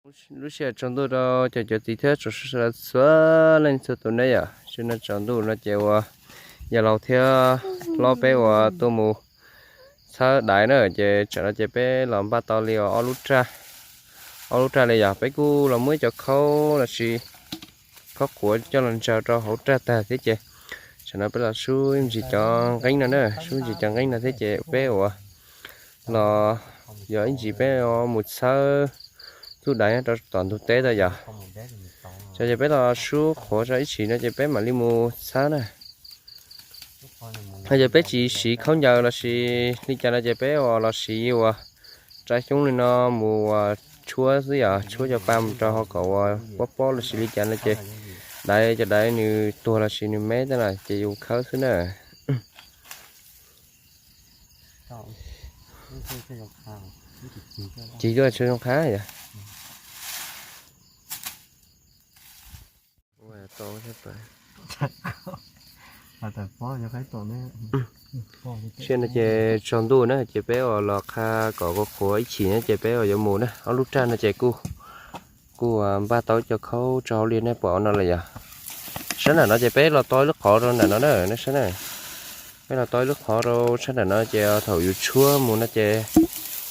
Lub sij hawm tsaus ntuj rau cov cov txiv thiab tsoom sawv daws txhua leej txhua tus ne yom. Sij hawm no tsaus ntuj no ces uas yawg laus thiab hlob peb uas tuaj mus txhawb daiv na, ces tsam no ces peb los npaj tau li ob lub raj, ob lub raj li yom. Peb kuj los muab ib co khaub los sis khaub qhuav coj los ntsaws rau hauv raj tag thiab ces tsam no peb los sub ib ntsis cov nqeeb no na, sub ib ntsis cov nqeeb no thiab ces peb uas los yog ib ntsis peb mus txhawb txuj daiv nyob rau tom ntug teb tau yom. Ces peb los sub qhuav tso ib chim no ces peb mam li mus txhawb na. Yog peb tsis siv khaub ncaws los sis li cas no ces peb uas los siv uas tsaib xyoob li no mus uas tshuab xwb yom, tshuab cov pa mus rau hauv kom uas pob pob los sis li cas no ces daiv cov daiv nws tuag los sis nws me tej no ces yus khawb xwb na. Cig tuaj tsis zoo qab yom. Sij hawm no ces tsaus ntuj na ces peb uas los qha kom qhuav qhuav ib chim na ces peb uas yuav mus na. Ob lub raj no ces kuj kuj npaj tau ib co khaub tso hauv li nej pom no lawm yom. Sab nram no ces peb los tau ib lub qhov rau nram no na, nej saib na. Peb los tau ib lub qhov rau sab nram no ces thaum yus tshuab mus no ces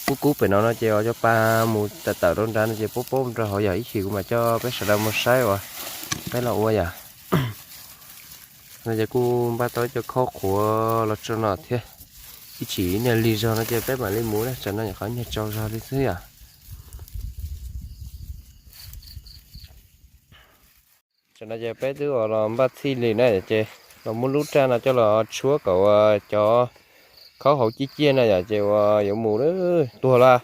kub kub pem no no ces uas cov pa mus tawm tawm rau nrad no ces pob pob rau hauv yom. Ib chim kuv mam coj peb sawv daws mus saib uas peb los ua yom. No ces kuj npaj tau ib co khaub qhuav los tso no thiab. Ib chim niag lig zog no ces peb mam li mus na, tsam no nyuam qhuav niag tsaus zog li xwb yom. Tsam no ces peb twb uas los npaj txhij li na ces los muab lub raj no coj los tshuab kom uas cov khaub hauv ciaj ciaj na yom ces uas yuav mus tuag lawm.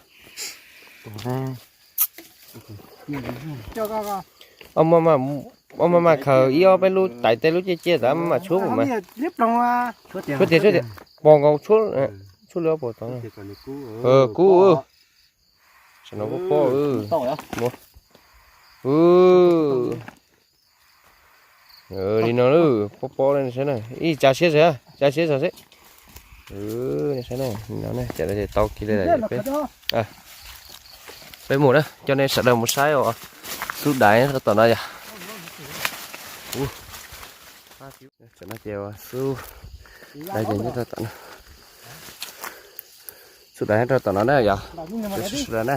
Ob maj maj khaws ib ob peb lub tais tej lub ciaj ciaj tas maj mam tshuab mus mas. Tshuab tiag tshuab tiag, pos nkaus tshuab, tshuab li ob pos tod. Kub, tsam no pob pob. Li no pob pob saib na, ib tsa siab zog, tsa siab zog xwb. Saib na, tau kiag li lawm peb, peb mus na, coj nej sawv daws mus saib os. Xub daiv rau tom no yom. Tam no ces xub daiv ces nyob rau tom no. Xub daiv nyob rau tom no na yom. Sawv daws na.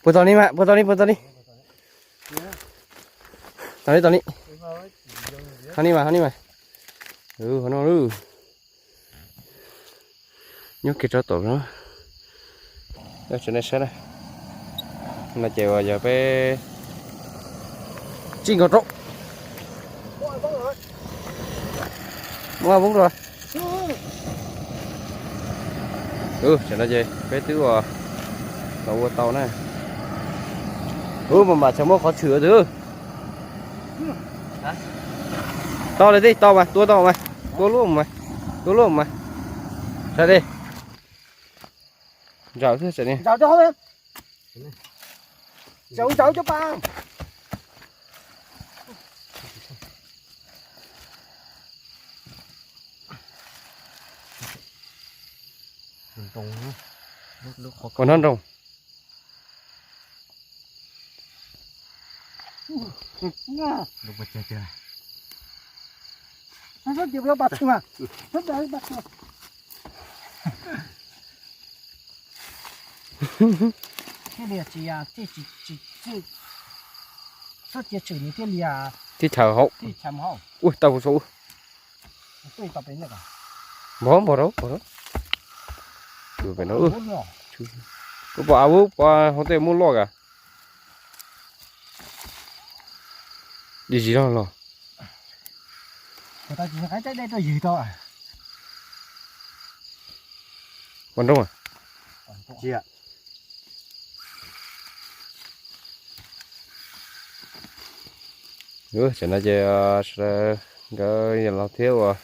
Puag tom ni mas, puag tom ni, puag tom ni. Tom ni, tom ni. Ho ni mas, ho ni mas. Ho no lawm. Nyob kiag rau tom no. Tsev neeg saib na. No ces uas yog peb tsij nkaus rau. Muab voob rau. Tam no ces peb twb uas los ua tau na. Ub, mas mam tseem muaj qhov tshwm twg. Tau li tej tau mas tua tau mas, tua luaj mas, tua luaj mas. Sa dej. Ntsawm xwb, ntsawm cov pa. Ua nrob nroog. Thiaj li tsis, tsis, tsis, txhob cia tshwm nws thiaj li, tib chaws hauv. Ua tau saud. Npog npog rau, npog rau. Peb pom av ub, pom hauv tej muaj loj kas. Dib zis loj los. Pos nrooj. Tam no ces sawv daws nkawd yawg laus thiab uas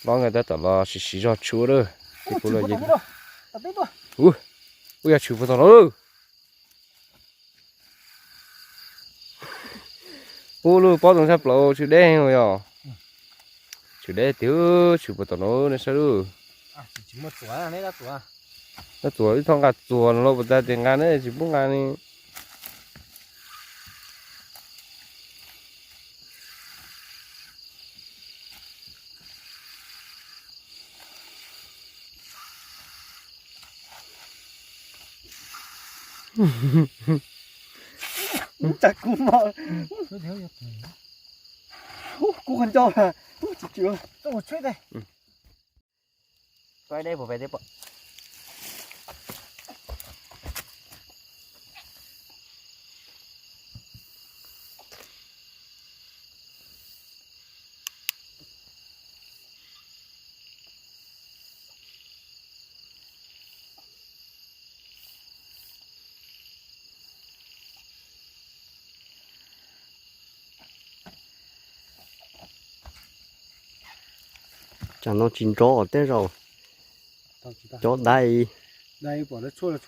hlob nkawd tab tom los siv siv zog tshuab lawm. Ces kuv los ces, ub, ub, yog tshwm puag tom no lawm. Ub, lub pob zoo tshaj plaws, tshwm deb heev yog. Tshwm deb tiag, tshwm puag tom no nej saib lub. Nqa txuas wb thov nqa txuas no los puas tas tias nqa ne tsis pub nqa ne. Ub, cas kuv mos. Ub, kuv qhov ncauj. Ub, tsis chwv. Ub, tsuav dej. Tsuav dej puas pem teb pom. Tsam no tsis nrov tej zaum cov dai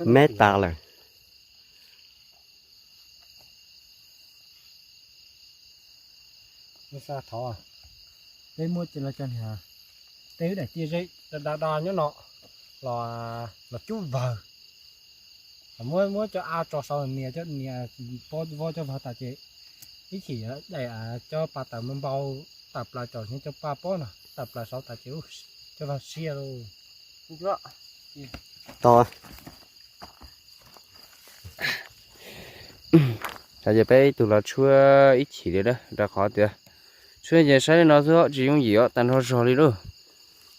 me tas lawm. Xa thov, peb muab los cov niag, tej daim tiaj zeb da da nyob no los, los cub vawg, muab muab cov av tso saud nias cov nias pob vov cov vawg tas ces ib chim daim cov pas tawm mus npau tawm plaws tsom cov pas pob no tawm plaws saud tas ces cov vawg siab lauj. Tos, ces peb ib tug los tshuab ib chim li na, rau qhov tias tshuab ces saib li no xwb tsis yooj yim os, tag nrho zog li lauj.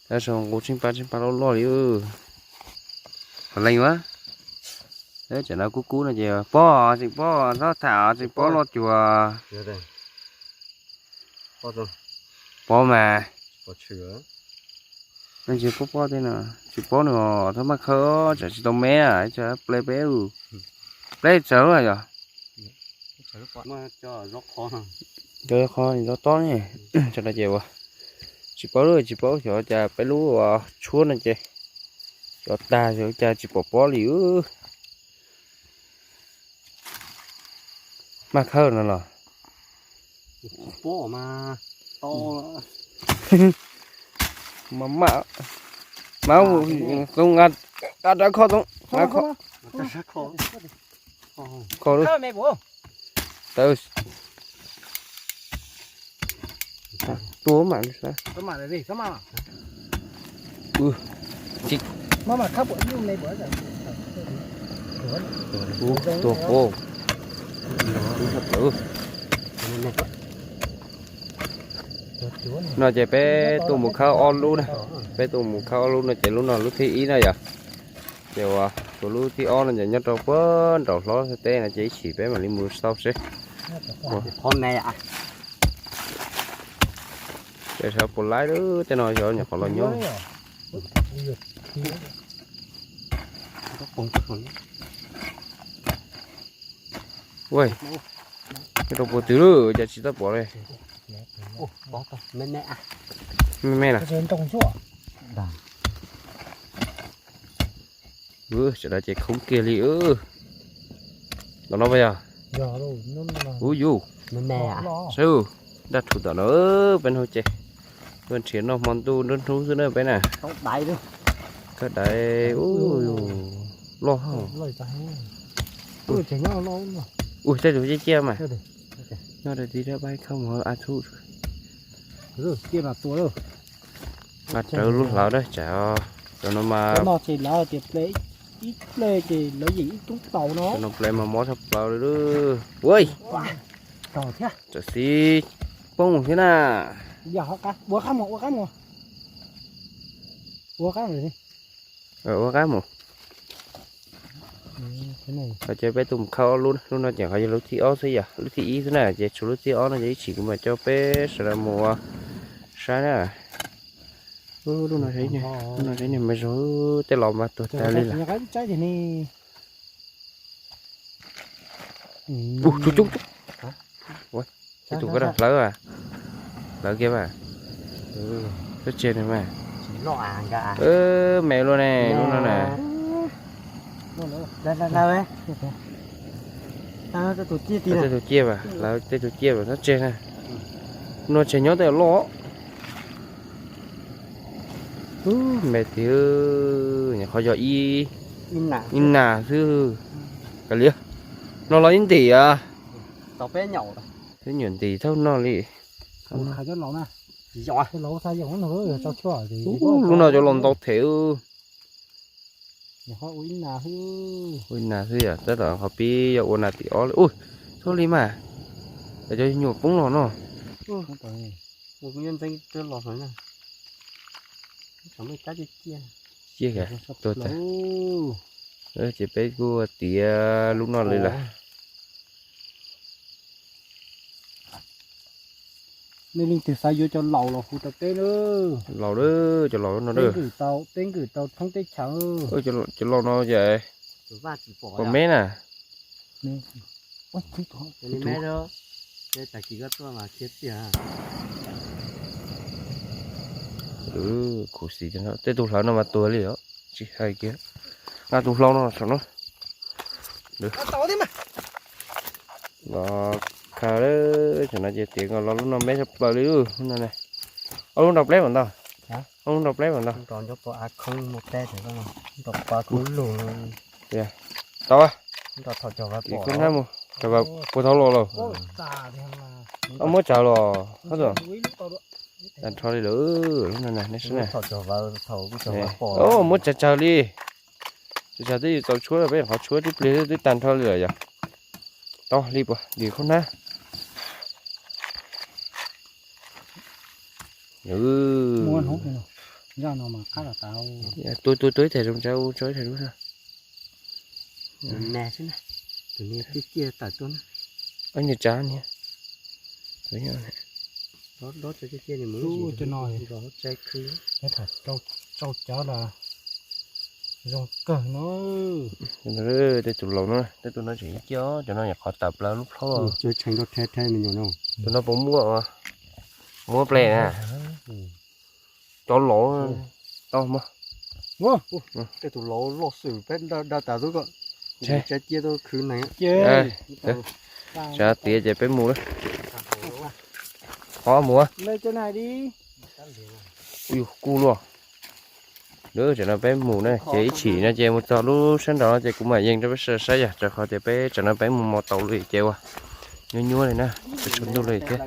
Tab sis nqus tsheej pa tsheej pa loj loj li. Qhov leej ua, tsam no kub kub no ces pob, tseem pob, txhob tham, tseem pob loj cuag. Pob mas. Tsis pob pob tej no, tsis pob nws txhob maj khawb, tsam tsis tau me, tsam pleb peb, pleb tsawv yog. Cov qho zov tob ne, tsam no ces ua tsis paub, tsis paub xyov cas peb lub tshuab no ces xyov tag xyov cas tsis pom pob li. Maj khawb no los. Maj maj, maj, nqa rab kho too, nqa kho. Kho lub. Tawb. Tua mam li. Tua qo. No ces peb tuaj mus khawb ob lub na. Peb tuaj mus khawb ob lub no ces lub no lub thib ib na yom. Ces uas tus lub thib ob no ces nyob rau puag nraum hlob xab teb no ces ib chim peb mam li mus xauj seb. Ces sawv puas laib lawm, tej no xyov nyuam qhuav los nyob. Ua, nyob rau puag twg lawm cas tsis tau pom li. Me me na. Tsam no ces khoob kiag li. Tom no puas yog? Ub yus, saib, daj rhuv tom no, peb hnub ces tuaj nrhiav noj hmo ntuj nruab hnub xwb na peb na. Kawg daiv, ub, loj hauj. Ua tej tus ciaj ciaj mas. Nyob rau tim rab paib khawb mus a thuj. Nqa rawv lub hlawv na tsam, cov no mas. Cov no ple mas mob tshaj plaws li. Ua, tsam xis poob thiab na. Ua qab mus. Ces peb tuaj mus khawb ob lub, lub no ces qhov yog lub thib ob xwb yom, lub thib ib xwb na, ces tshuav lub thib ob no ces ib chim kuv mam coj peb sawv daws mus ua saib na. Lub no, lub no saib niag me zog, tej los mas tuag tag li lawm. Tus kuv hlawv, hlawv kiag mas. Txhob tseg na mas. Me luaj ne, lub no na. Tej tus ciaj mas, hlawv tej tus ciaj mas txhob tseg na. Lub no tseg nyob tej loj. Me tiag, nyuam qhuav yog ib Ib nas xwb. Kav liam, no los ib ntim a. Twb nyuam ntim thaum no li. Lub no cov laus ntau them. Ua ib nas xwb yom, tab tom qhov pib yog ua nas tim ob li. Ua, txhob li mas, cov nyuam poob los no. Ciaj, ces peb kuj tiav lub no li lawm. Nej leej twg xav yuav cov laus los hu rau peb na. Laus, cov laus no, peb nkws tau thoob teb chaws. Cov laus no ces pom me na. Khuv xim tej tug hlawv no mas tuag li os, tsis hais kiag. Nqa tus hlau no saum no. Los khaws, tam no ces tiav los lub no me tshaj plaws li lub no ne. Ob lub nrau pleb mam ntau. Ob lub nrau pleb mam ntau. Tau, kuv hnab mus, puas thaum los lauj. Muab tsawg los, tag nrho li lawm, lub no ne, nej saib na. Muab tsawg tsawg li. Tsawg tsawg twb yuav txaus tshuab, peb qhov tshuab tib pliag twb tag nrho li lawm yom. Tau li puas dim khaub hnab. Tua tua tua ib thaj zoov tsa ua tso ib thaj lub. Niag tsa niag. Rau cov los zoo kawg no. Tej tus laus no, tej tus no tseem cia, cov no nyuam qhuav tawm plaws lub plhaub. Tus no puas muaj, muab ple na. Cov laus tau mas. Tej tus laus loj xwb peb da tas xwb ko. Tsa cia tau khwv neeg. Tsam tiav ces peb mus lawm. Qhov mus. Kuj luaj. Lawm, tsam no peb mus na, ces ib chim no ces mus txog lub sab nraud no ces kuv mam yees rau peb sawv daws saib yom, rau qhov tias peb tsam no peb mus mos taus lawm ces uas nyuaj nyuaj li na, tsaus ntuj lawm thiab.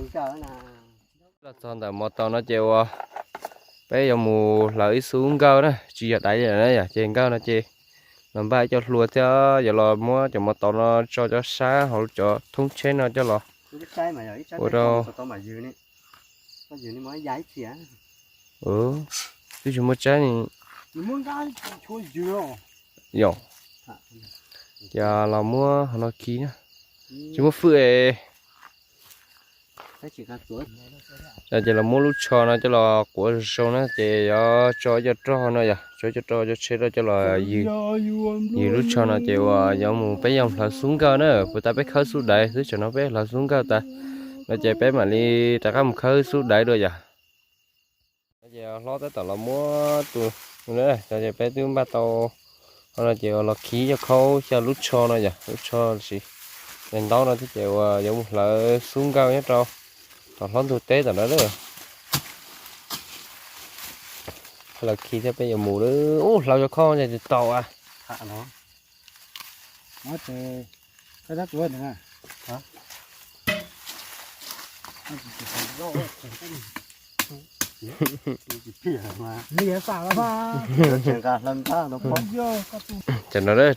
Los txog ntawm mos taus no ces uas peb yuav mus hlawv ib xub nkawj na, tsis yog daiv li na yom, ces nkawj no ces los npaj ib co hlua thiab yuav los muab cov mos taus no tso cov sab hauv cov thoob tsheb no coj los ua rau. Twb tsis muaj tsaib ni. Yog, ces los muab hauv no khi na, tsis muaj fwj es. Ces los muab lub tsho no coj los quav zoo zoo na, ces yuav tso ib co roj no yom, tso ib co roj cov tsheb rau coj los ywg, ywg lub tsho no ces uas yuav mus peb yuav hlawv xub nkawj na, puas tas peb khawb xub daiv xwb, tsam no peb hlawv xub nkawj tas no ces peb mam li rov qab mus khawb xub daiv dua yom. Ces hlob tab tom los muab tus, ces peb twb npaj tau, qhov no ces los khi coj khaub xyaw lub tsho no yom, lub tsho los sis daim ntaub no thiab ces uas yuav mus hlawv xub nkawj nyob rau tom hlob ntug teb tom no lawm. Hlawv khi thiab peb yuav mus lawm. Ub, hlawv cov khob ces tsis tau a. Tam no,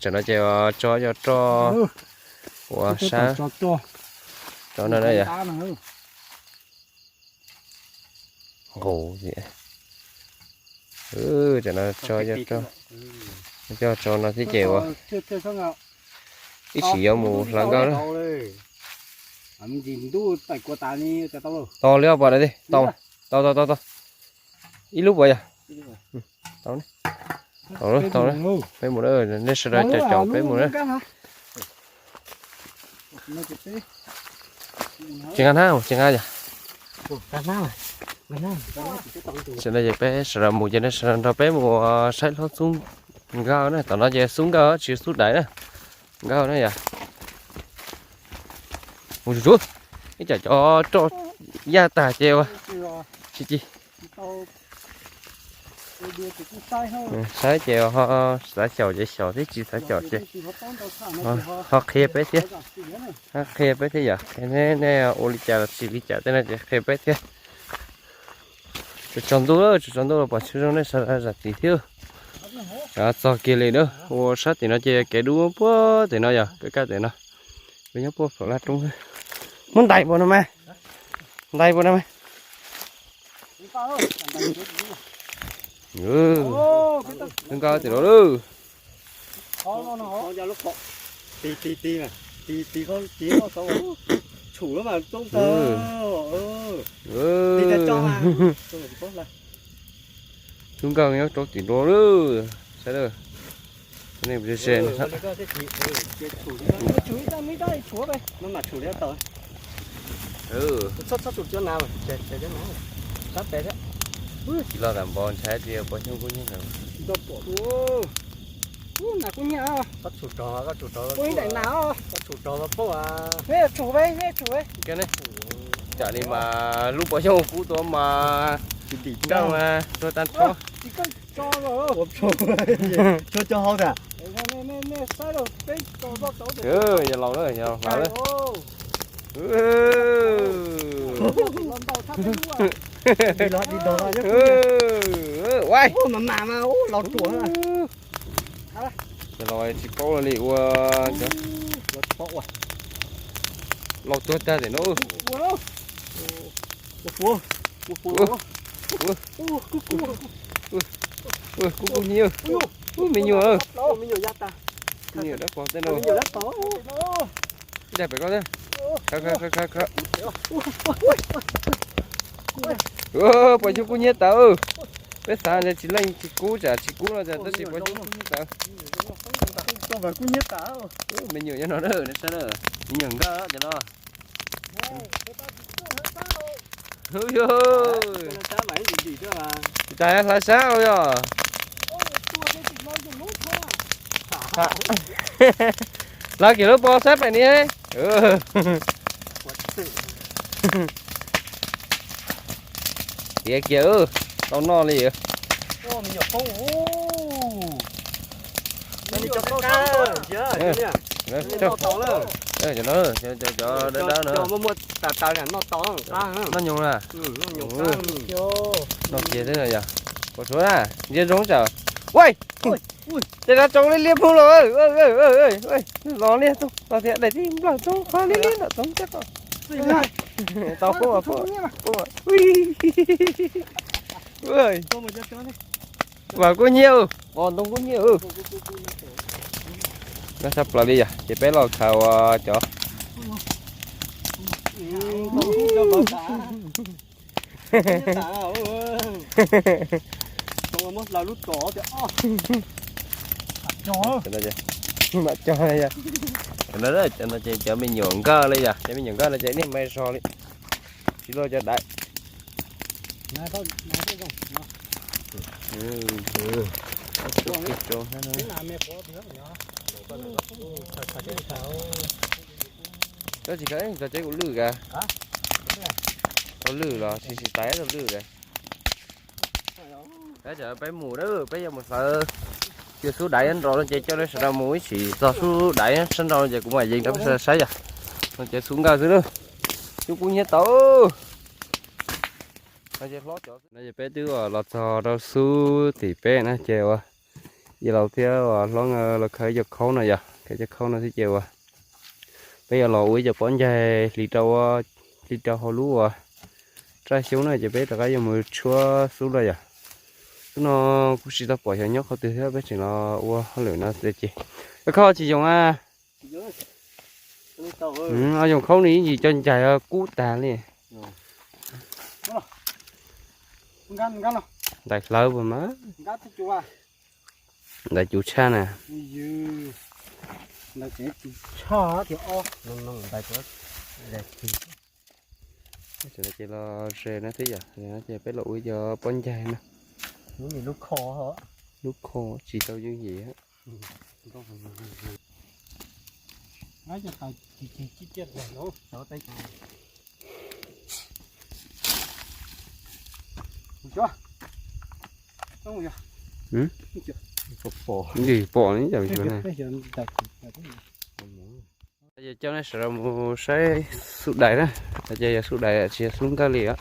tam no ces tso cov roj ua sab rau no na yom. Nqus tias, tam no tso cov roj, coj tso no thiab ces uas ib sim yuav mus hlawv nkawj na. Tau li ob pom na, tau, tau, tau, tau. Ib lub puas yog? Tau, tau, peb mus na, nej sawv daws caum caum peb mus na. Tsis nqa hnab, tsis nqa yom. Sawv daws ces peb sawv daws mus ces nej sawv daws nrog peb mus saib hlob xub nkawj na, tom no ces xub nkawj tsis xub daiv na, nkawj na yom. Mus tsuj tsuj, ib tsam cov roj yaj tag ces ua tsis ci. Saib ces ho xav xyaum ces xyaum thiab, tsis xav xyaum ces ho qhia peb thiab. Ho qhia peb thiab yom, nej ua li cas los tsis li cas tej no ces qhia peb thiab. Tsaus tsaus ntuj, tsaus tsaus ntuj los pom tsheb zoo nej sawv daws zam txim thiab. Txog kiag li na, ua sab tim no ces kev dub puag tim no yog kev kaj tim no. Peb nyob puag pem laj roob. Muab ntais puas no mas, ntais puas no mas. Twb nqa tim no lawm. Ti ti ti ti ti ti ti ti tshum lawm mas toob tag. Ti tag tso mas. Twb nqa nyob rau tim no lawm, saib lawm. Nej ze ze tsis los tam npov ntshai tias pov xyoob kub nyiab ntawd. Tsam li mas lub pov xyoob kub tuaj mas tsis dim nraj mas tuag tag nrho. Yog laus lawm, yog laus lawm. Yog laus tsis paub li ua, laus tuag tag tim no. Kub kub nyiab, me nyuam, me nyuam dab qhuas tej no. Dag pem ko, pos xyoob kub nyiab tawv. Peb xav tias tsis leej tsis kub, tsam tsis kub no tab sis pos xyoob kub nyiab tawv. Me nyuam nyob no na, saib na, me nyuam nkaj cov no. Tsis tas hlav sab yog. Hlav kiag lub pos sab pem ni. Tiav kiag, tau noj li. Cov no, cov dawb dawb no. Noj nyoos na. Noj kiag xwb yog. Ua suav na, ntsia zoo tsam. Ua, tej dab tsoo liab liab pug los. Los liab txoog los tias daim tij nplawg txoog qhov liab liab ntawm txoog caj ko. Tau pub pub. Vam kuj nyiab, ntoo kuj nyiab. Noj sab plaws li yog ces peb los khaws ua cov Mam cog, cov no ces cov me nyuam nkaj li yog, cov me nyuam nkaj no ces niag me zog li, tsis luag cov daiv. Tab sis khav txog tsev kuv lwj ka, tau lwj los tsis tsis tais tau lwj ka. Tab sis peb mus na, peb yuav mus xawv, cia xub daiv nrov no ces coj nej sawv daws mus ib sim txog xub daiv sab nraud no ces kuv mam yees rau peb sawv daws saib yom. No ces xub nkawj xwb na, xub kub nyiab tau. No ces peb twb los txog rau xub tim peb na ces ua, yawg laus thiab ua hlob nkawd los khaws ib co khaub no yog, khaws ib co khaub no xwb ces ua peb yuav los ua ib co pob ncaig hliv rau, hliv rau hauv lub ua raj xyoob na ces peb rov qab yuav mus tshuab xub lawm yom. Xub no kuj tsis tau pom xyov nyob qhov twg thiab peb tseem los ua hauj lwm no ces, koj tsis yoos a. Yoos khaub no ib ntsis cov ncaig kub tag li. Ntais hlawv puas mas. Ntais cus tshaj na. Ces los ze no thiab yom, ces peb los ua cov pob ncaig no. Lub kho tsis tau yooj yim. Pom, pom li yam zuag na. Ces coj nej sawv daws mus saib xub dais na, ces yog xub dais tsis yog xub nkaj li os.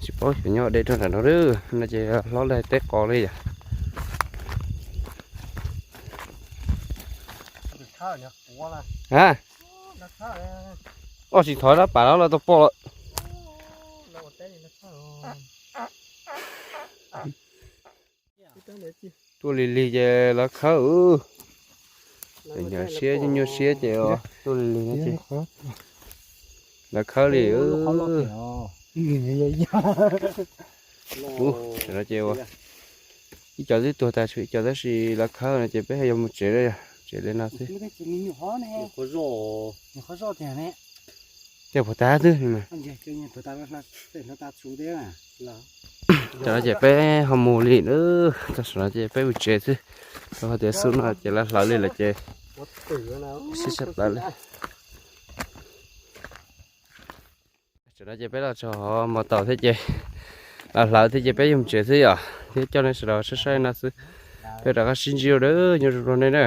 Tsis paub xyov nyob deb rau nram no, no ces hlob lawv teb qos li yom. A, ob tsis thov dab pam los los tau pom lawm. Tuaj lig lig ces lawv khawb. Nyuaj siab, nyuaj siab ces tuaj lig lig no ces lawv khawb li. Ub, tam no ces ua ib co twb tuag tas tshuav ib co tab sis lawv khawb no ces peb yuav mus tsev lawm, tsev li no xwb. Tej puas tas xwb. Tam no ces peb ho mus li na, tam sim no ces peb mus tsev xwb. Rau qhov tias xub no ces lawv hlawv li lawm ces sib sab plaws li. Tam no ces peb los txog hauv mos taus thiab ces lawv hlawv thiab ces peb yuav mus tsev xwb yom, thiab coj nej sawv daws saib saib no xwb. Peb rov qab sib ntsib dua nyob zoo rau nej na.